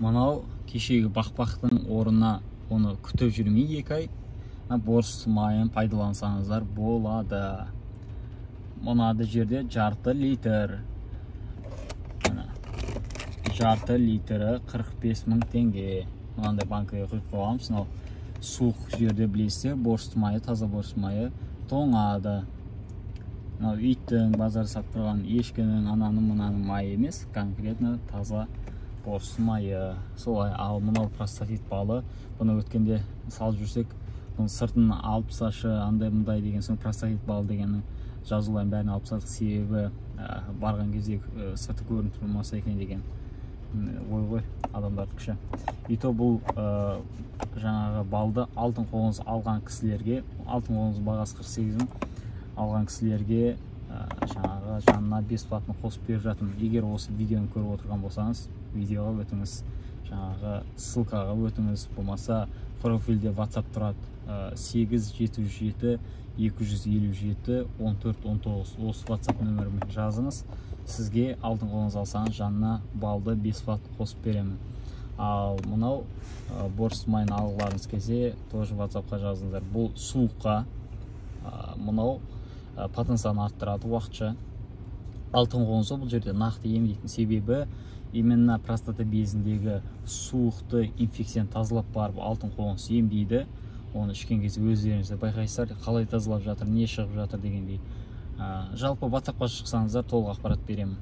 Мынау кешегі бақбақтың орнына оны күтіп жүрмей 2 ай борщ майын пайдалансаңыздар болады. Мынады жерде жарты литр. Мына жарты литрі 45 мың теңге. Мынандай банкіге құйып қойғанбыз. Мынау суық жерде білесіздер, борщ майы, таза борщ майы тоңады. Мынау иттің, базар сатып тұрған ешкінің, ананың, мынаның майы емес, конкретно таза борщ майы. Солай. Ал мынау простатит балы, бұны өткенде салып жүрсек, бұның сыртын алып тасташы, андай мындай деген соң простатит балы дегеннің жазуларын бәрін алып тастадық. Себебі барған кезде сырты көрініп тұрмаса екен деген ой ғой адамдардың күші. И то бұл жаңағы балды алтын қоңыз алған кісілерге, алтын қоңыз бағасы 48 мың, алған кісілерге жаңағы жанына бесплатно қосып беріп жатырмын. Егер осы видеоны көріп отырған болсаңыз, видеоға өтіңіз, жаңағы ссылкаға өтіңіз, болмаса профильде WhatsApp тұрады, 8 707 257 14 19, осы WhatsApp нөмірімен жазыңыз. Сізге алтын қоңыз алсаңыз, жанына балды бесплатно қосып беремін. Ал мынау борщ майын алғыларыңыз келсе, тоже WhatsAppқа жазыңыздар. Бұл суыққа, мынау потенциалын арттырады уақытша. Алтын қоңызы бұл жерде нақты емдейтін себебі именно простата безіндегі суықты, инфекцияны тазалап барып алтын қоңыз емдейді. Оны ішкен кезде өздеріңіз де байқайсыздар, қалай тазалап жатыр, не шығып жатыр дегендей. Жалпы WhatsAppқа шықсаңыздар толық ақпарат беремін.